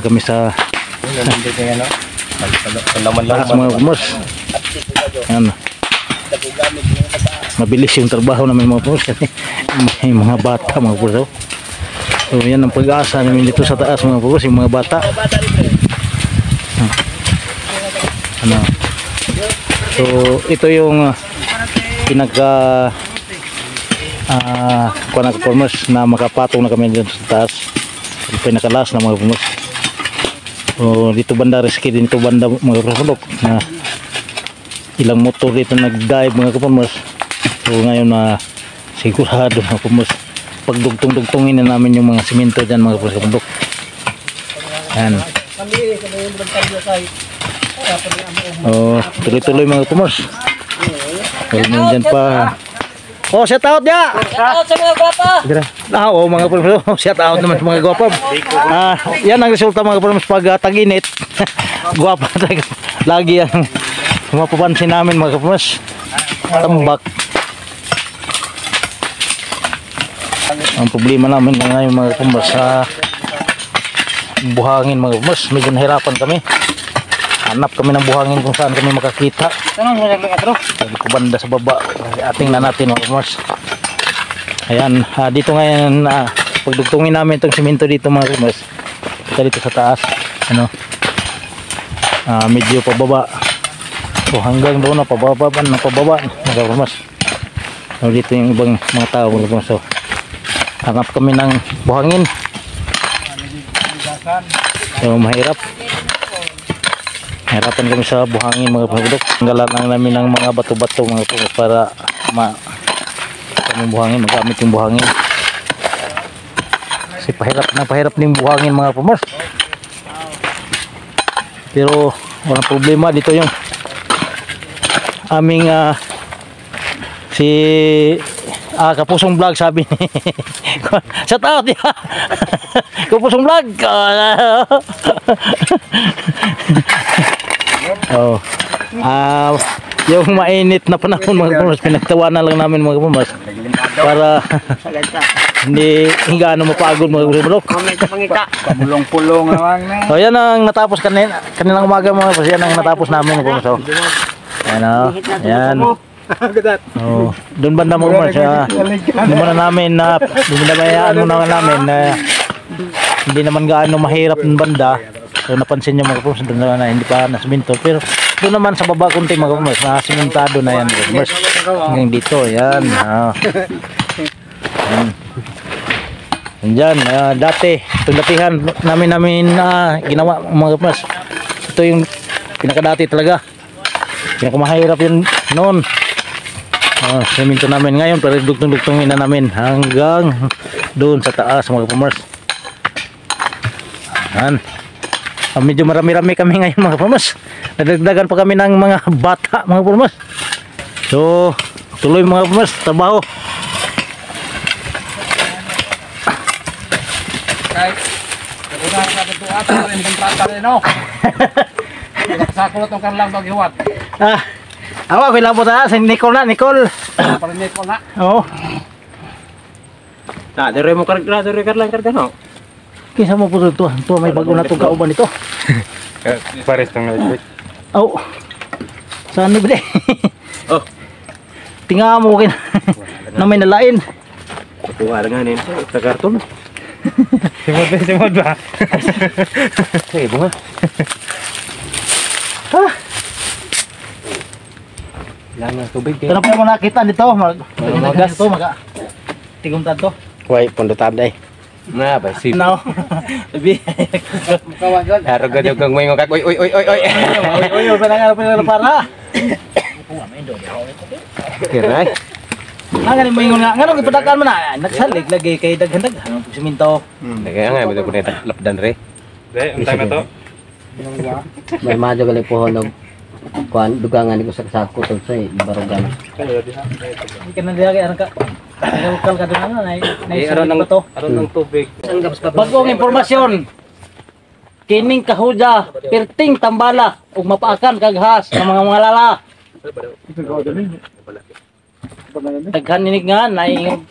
Na kami sa taas, mga farmers. Yan. Mabilis yung trabaho namin, mga farmers, kasi may mga bata, mga farmers, oh. So yan ang pag-asa namin dito sa taas, mga farmers, yung mga bata. Ano? So ito yung pinaka kuha na, farmers, na makapatong na kami dito sa taas. Yung pinaka last na, mga farmers. So dito banda, risky din dito banda, mga farmers, na ilang motor dito nag-dive, mga farmers. So ngayon na sigurado, mga farmers, pagdugtong-dugtongin na namin yung mga simento dyan, mga farmers. Yan. Oh, tuloy-tuloy, mga farmers. Meron dyan pa. Oh, shout out ya! Shout out sa mga gwapa! Ah, oh, mga farmers. Shout out naman sa mga gwapa. Ah, yan ang resulta, mga farmers, pag tag-init. Gwapa talaga. Lagi ang mapapansin namin, mga farmers. Tambak. Ang problema namin ngayon, mga farmers, sa buhangin, mga farmers, medyo nahirapan kami. Hanap kami ng buhangin kung saan kami makakita. Sabi ko banda sa baba. Ating na natin, mga farmers. Ayan, dito ngayon, pagdugtungin namin itong simento dito, mga farmers. Kita dito sa taas, ano, medyo pababa. So hanggang doon na pababa na pababa, mga farmers. So, dito yung ibang mga tao, mga farmers. So, hanap kami ng buhangin. So mahirap. Hirapan kami sa buhangin, mga pagdok. Tanggalan lang namin ng mga bato-bato, mga pagdok, para ma kami buhangin, magamit yung buhangin. Kasi pahirap na pahirap din buhangin, mga farmers. Pero walang problema dito yung aming si Kapusong Vlog, sabi ni shout out ya Kapusong Vlog. Oh. Yung mainit na panahon, mga farmers, pinagtawanan lang namin, mga farmers, para hindi gaano mapagod, mga farmers. Pulong-pulong naman na. So yan ang natapos kanilang umaga, mga farmers. Yan ang natapos namin, mga farmers. So, ayan o. Ayan. Oh, doon banda, mga farmers. Hindi muna namin na binabayaan muna namin na hindi naman gaano mahirap ng banda. So napansin nyo, mga farmers, doon na hindi pa nasiminto, pero doon naman sa baba kunti, mga farmers, nasimentado na yan, mga farmers, hanggang dito. Yan. Yan. Yan, dati itong datihan namin namin ginawa, mga farmers. Ito yung pinakadati talaga, pinakamahirap yun noon. Siminto namin ngayon, pero dugtong-dugtongin na namin hanggang doon sa taas, mga farmers. Yan. Medyo marami-rami kami ngayon, mga farmers. Nadagdagan pa kami ng mga bata, mga farmers. So tuloy, mga farmers, trabaho. Awa ko ilabot ha, si Nicole na, Nicole. Oo. Na, dire mo karga, dire karlang karga no. Kinsa mo po ito? Ito may bago na itong kauban ito. Pares tong electric. Oh. Saan ni bre? Oh. Tinga mo kin. Na may nalain. Kuha lang nganin sa karton. Simod ba, simod ba? Sige, bunga. Ha? Lang ang tubig. Pero pa mo nakita dito, magas to, maga. Tigom tanto. Way pundutan day. Na ba si. No. Sabi. Haro gad yung kang moingon kag oy oy oy oy oy. Oy oy, parang para. Kiray. Ah, ganin mo ingon nga. Nganong ipadakan mo na? Nagsalig lagi kay daghan-daghan ang siminto. Kaya nga mo ko na lapdan re. De, untay na to. May madyo gali pohon og kuan dugangan ni ko sa sako tol sa barugan. Hindi ka na diha kay aron ka. Nagukal ka doon na Eh, aron ng to. Aron ng tubig. Bagong impormasyon. Kining kahuda, perting tambala ug mapaakan kaghas ng mga lala. Daghan ninig nga naingon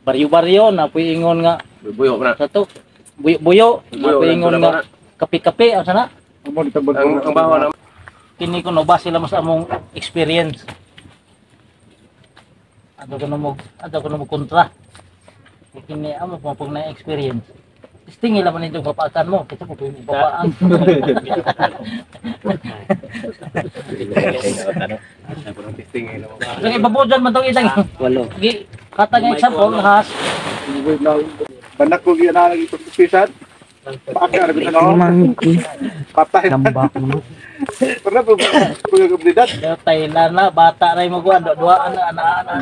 baryo-baryo na puy ingon nga Buyo na. sa to. Buyo-buyo, na puy ingon nga. Kape-kape ang sana. Ang baho na. Kini ko no base lang sa among experience. Ato ko na mo kontra. Kini amo po pag na experience. Testing ila man nindong papaakan mo kita ko papaan. So ibabodan man tong itang. Walo. Gi kata nga example has Banak ko gyud na ipagpisan. Paakar ko na. Patay. Pero pag pagkabidad. Thailand na bata ray mo kuan dua ana ana ana.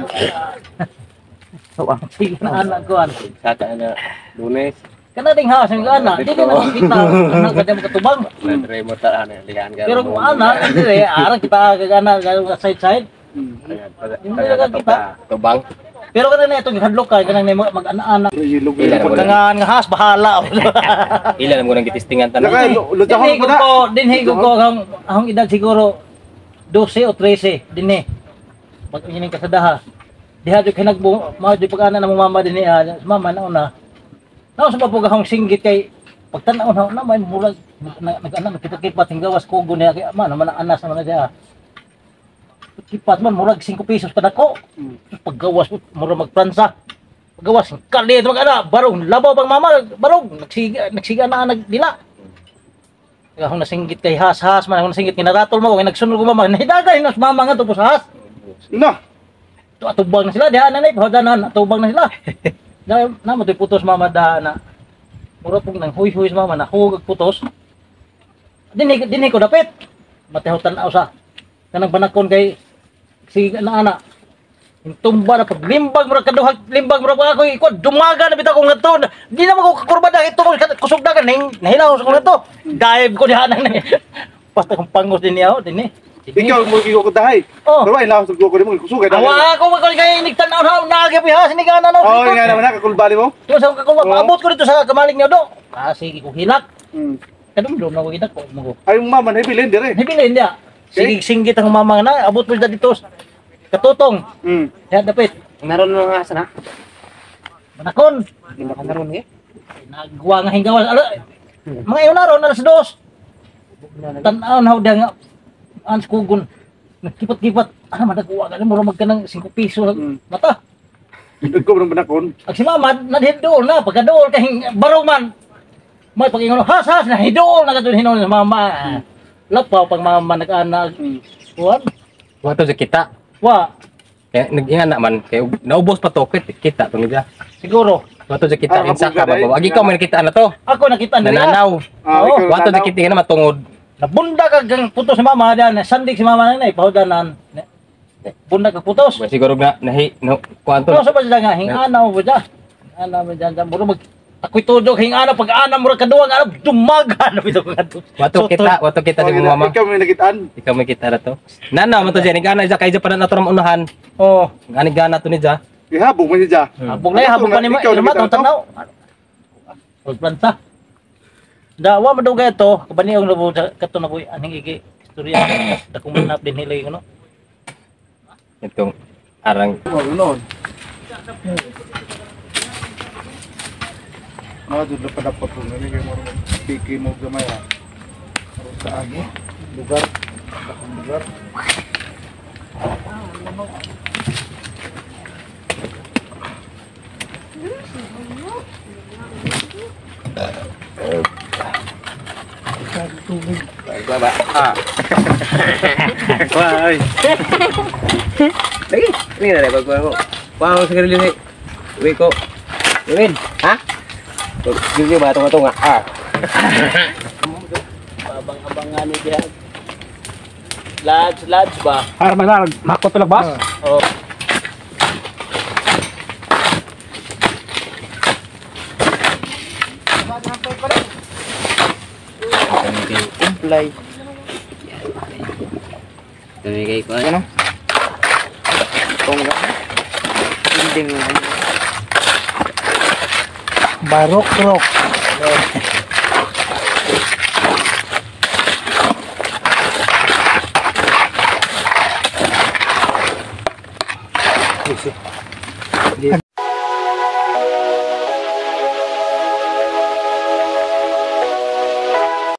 Sige na anak kuan. Sata na Lunes. Kana ding has ang ana, di na kita ana kada mo katubang. Nadre mo ta ana lihan ka. Pero kung ana dire arang kita kag ana side side. Hindi na kita tubang. Pero kana na itong hadlok ka kanang mag-ana-ana. Pagkangan nga has bahala. Ila na mo nang gitistingan tanan. Dinhi ko ang edad siguro 12 o 13 dinhi. Pag ining kasadaha. Diha jud kay nagbo mao jud pag-ana na mo mama dinhi mama na una. Nao sa papug akong singgit kay pagtan-aw na may murag nag-ana nagkipat-kipat hinggawas kugo niya kay ama naman ang anas naman na siya. Kipat man murag 5 pesos kadako. Paggawas murag magpransa. Paggawas kalit mag ana barong labaw pang mama barong nagsiga na nagdila. Akong nasinggit kay has-has man akong nasinggit kinaratol mo kay nagsunod ko mama nahidagay na mama nga tupos has. Na. Atubang na sila diha na nay pahudanan atubang na sila. Na mo putos mama da na. Mura pug nang huy-huy sa mama na hugag putos. Dinhi ko dapit. Mateho tan-aw sa kanang banakon kay si ana ana. Tumba na paglimbag mura kaduhag limbag mura pa ako iko dumaga na bitaw ko ngadto. Di na mo ko kurba dahil ito kusog dagan nahilaw sa ko ngadto. Dive ko diha nang basta kong pangos din niya dinhi. Ikaw mo gigo ko dahay. Oh. Pero ay lawas ko ko mo kusog kay dahay. Awa ako magkol kay nigtan-aw na nagi pa sinig ana na. Oh, nga naman na kakulbali mo. Tuwa sa kakulba paabot ko dito sa kamalig niya do. Ah sige ko hilak. Kadumdum na ko kita ko mo. Ay mama nahibilin dire. Hibilin dia. Sige singgit ang mama na abot mo dito. Katutong. Ya dapit. Naron mga asa na? Manakon. Naron eh. Nagwa nga hinggawas. Mga iyon naron alas 2. Tan-aw na nga ans kugon. Nagkipat-kipat. Ah madagwa ka mura magkanang 5 piso mata. Nagko ng manakon. Ag si mama nadhidool na pagkadool kay barong man. May pag-ingon has has nahidool na kadto hinon sa mama. Lapaw pag mama nag-ana. Kuan. Wa to sa kita. Wa. Kaya nag-ingana man kay naubos pa to kita to niya. Siguro. Wa to sa kita kinsa ka ba? Agi ka man nakita na to. Ako nakita na. Nananaw. Wa to sa kita nga matungod. Nabunda kag putos si mama diyan, sandig si mama nang pahudanan. Bunda kag putos. Siguro nga nahi no kuan to. No sa ba nga hingana mo ba? Ana mo diyan muro mag ako'y tudok hingana pag ana mura kaduwang ana dumaga na bitaw kadto. Wa to kita si mama. Ikaw may nakitaan. Ikaw may kita na to. Nana man to diyan igana ja kay ja pa na to unahan. Oh, gani gana to ni ja. Ihabog man siya. Habog na habog pa ni ma tong tanaw. Pagplanta. Dawa madugay ito, kabaniong labo kato na ko'y aning igi istorya dakong manap din nila yung ano. Itong arang noon. Mga doon pa dapat kung ano yung mga piki mo gamay ha. Sa ano? Lugar. Dakong lugar. Baba. Ah. Wah, oi. Lagi, ini ada bagus aku. Wah, mau segera ni. Wei ko. Win, ha? Juga batung-batung ah. Abang-abangan ni dia. Lads, lads ba? Har mana makot tulak bas? Oh. Kumplay. Tumigay ko ano? Kung hindi mo. Barok rock.